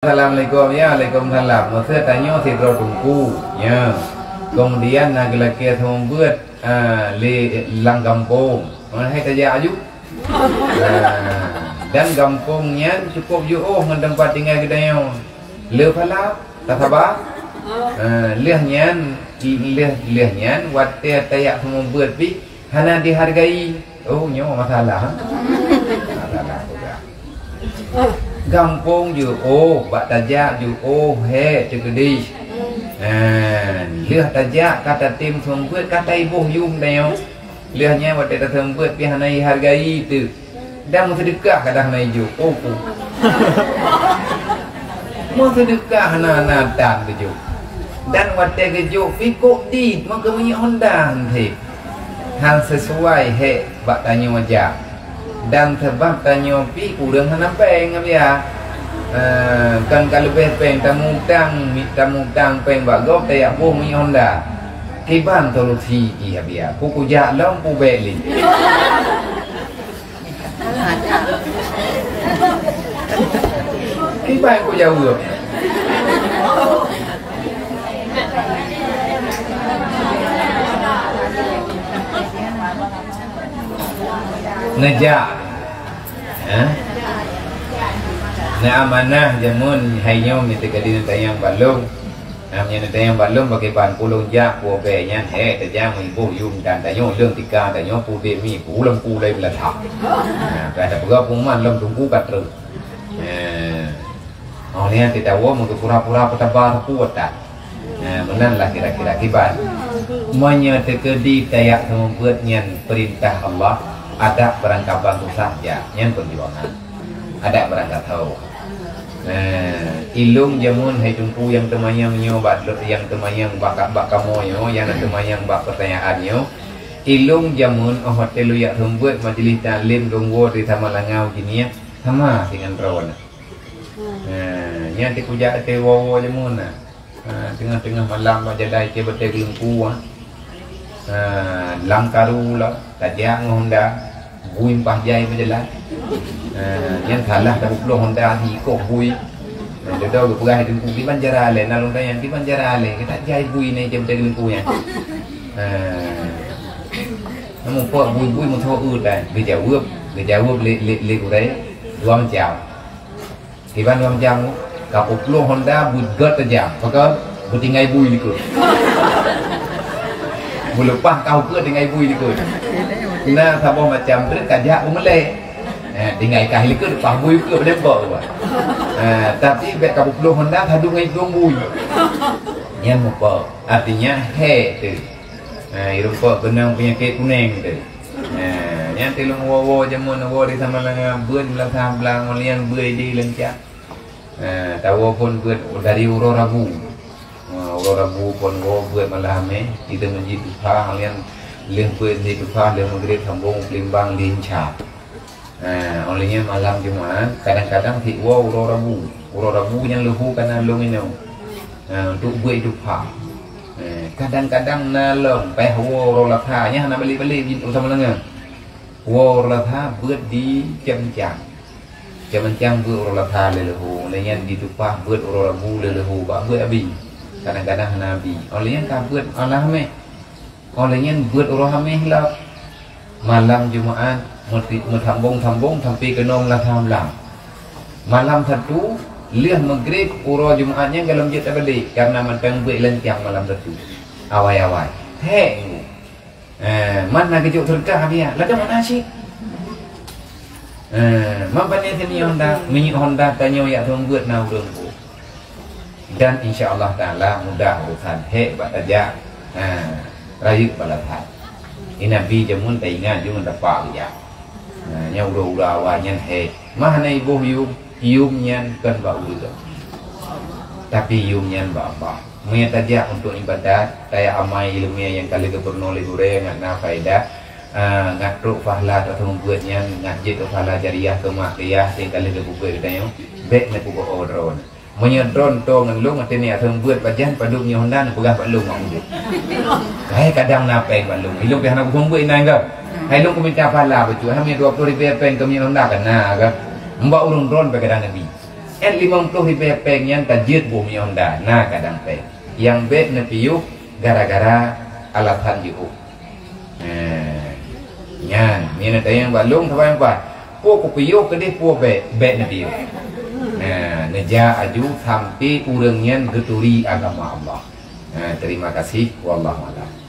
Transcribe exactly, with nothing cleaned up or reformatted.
Assalamualaikum. Ya, waalaikumsalam. Maksud tanyoe sidroe teungku. Ya. Kemudian na geulakée seumeubeuet, ah, lé lam gampông. Mana hai tajak aju? Ah, dan gampông nyan cukup jiôh ngon teumpat tinggai geutanyoe. Le phala, tasaba. Ah, lheueh nyan, lheueh, lheueh nyan watée tajak seumeubeuet pih hana dihargai. Oh, nyoe masalah, ha? Masalah peugah. Gampông jiôh, bak tajak jiôh, hék teukeudeh. Ha, lheueh tajak ka tatem seumeubeuet, ka taiboh yum tanyoe. Lheueh nyan watée taseumeubeuet pih hana jihargai teuk. Dan meuseudeukah kadang hana jijok. Oh, oh. Meuseudeukah hana, hana tan geujok. Dan watée geujok pih kok dit, meukeumeunyéuk honda han sép. Han sisuai hék bak tanyoe jak. Dan sabab tanyoe pih ureuëng hana péng, Abiya. Eh, kan ka leubeh péng tamutang, mi-, tamutang péng bak gob, tajak boh minyeuk honda. Kiban solusi jih, Abiya? Ku kujak lom, ku bék lé. Kiban ku jaweueb? Neujak. Ha? Na amanah jameun hai nyoe, meunyoe teuka di neutanyong bak lôn. Na meunyoe neutanyong bak lôn, bagaimana ulôn jak, peue bèe nyan, he, tajak meuiboh yum dan tanyoe, leueng tika tanyoe, peue demi, peue ulôn, peue ulai beulatah. Ha, ka ada peugah pengumuman lom tunggu ka trok. Ha. Oh, nyan titawoe meugeupura-pura peutaba sapeue that. Nah, meunan lah kira-kira kiban. Meunyoe teukeudi tajak seumeubeuet nyan peurintah Allah, adak barangkaban susah jak, nyan peujuangan. Adak barangkasoe. Nah, ilôn jameun hai teungku nyang teumanyong nyoe bak, nyang teumanyong bak, bak kamoe nyoe, nyang na teumanyong bak peurtanyaan nyoe. Ilôn jameun óh watèe lôn jak seumeubeuet majlis taklim lôn woe di Samalanga Ujiniak, sama singan droeneuh. Ha, nyan teuh kujak teuh woe-woe jameun na. Ha, teungoh-teungoh malam bak jalan Aceh Batèe Geulungku, ha. Ha, lam karu la, tajak ngon honda, bui mpah jai bak jalan. Ha, nyan salah tapeuplôh honda, sikoh bui. Ha, dodo geupeugah teungku, "Kiban cara lé, na lôn tanyong, kiban cara lé, keutak jai bui nyan Aceh Batèe Geulungku nyan?" Ha. Namun pok bui-bui meusoe utai, geujaweueb, geujaweueb lé, lé, lé gurèe dua macam. Kiban dua macam, ka peuplôh honda beugot tajam, pakon beutinggai bui likot. Beuleupah ka ukeue tinggai bui likot. Na saboh macam treuk ka jak beumeulée. Eh, tinggai kah likot, leupah bui ukeue, padum pok ubat. Eh, tapi bèk ka peuplôh honda, sadu ngon idong bui. Nyan mupok. Artinya, he teuh. Eh, irumpok keunong peunyakét kuneng teuh. Eh, nyan teuh lôn woe-woe jameun woe di Samalanga, beuet meulasa blang, ngon lian beuet di leuncak. Eh, tawoe phôn beuet dari uroe Rabu. Eh, uroe Rabu phôn woe beuet malam eh, di masjid Duha, ngon lian lheueh beuet di Duha, lheueh Maghrib sambông Peulimbang di Inca. Ha, óh lheueh nyan malam Jumat, kadang-kadang sit woe uroe Rabu. Uroe Rabu nyang leuhô ka na lôn inoe. Ha, untuk beuet Duha. Ha, kadang-kadang na lom, paih woe uroe Lasa, nyan hana balek-balek jih u Samalanga. Woe uroe Lasa beuet di Cot Mencang. Cot Mencang beuet uroe Lasa lé leuhô, lheueh nyan di Duha beuet uroe Rabu lé leuhô, bak beuet abi. Kadang-kadang hana abi. Óh lheueh nyan ka beuet malam Hamèh. Óh lheueh nyan beuet uroe Hamèh lom. Malam Jumat meuti-, meusambông-sambông sampoe keunoe meulasa malam. Malam Sabtu, lheueh Maghrib uroe Jumat nyan gohlom jeuet tabalek, kareuna mantong beuet leuncang malam Sabtu. Awai-awai. Hék nyoe. Eh, man na geujok seudeukah biya, ladôm hana cit. Eh, man pane sini honda, minyeuk honda tanyoe jak seumeubeuet na ureueng. Dan insya Allah Taala mudah urusan, hék bak tajak, ha, rayeuk bala that. Di Nabi jameun taingat jeuet ngon tapak geujak. Ha, nyan uroe-uroe awai nyan hék. Mah na iboh yum, yum nyan kon bak ureueng. Tapi yum nyan bak Allah. Meunyo tajak untuk ibadat, tajak amai ileumèe nyang ka lheueh geupeurunoe lé gurèe ngat na faedah, ha, ngat trok pahala taseumeubeuet nyan, ngat jeuet pahala jariah keu mak keu yah nyang ka lheueh geupeubuet geutanyoe, bèk neupeuboh droe. Meunyoe droe toe ngon lôn, até nyan seumeubeuet pajan padub nyoe honda neupeugah bak lôn mak udép. Hai kadang na péng bak lôn. Ilôn pih hana kuseumeubeuet inan ka. Hai lôn kumita pahala bacut. Hai meunyoe dua ploh ribèe péng keu minyeuk honda ka na ka. Mbak ureueng droe pih kadang nabi. Limong ploh ribèe pèng nyan ka jeuet boh miyueb honda, na kadang pèng. Nyang bèk neupiôh gara-gara alasan jiôh. Nah, nyan, nyan tanyong bak lôn saban bah. Peue kupiôh keudeh peue bèk, bèk neupiôh. Nah, neujak aju sampai ureueng nyan geuturi agama Allah. Nah, terima kasih. Wallahu a'lam.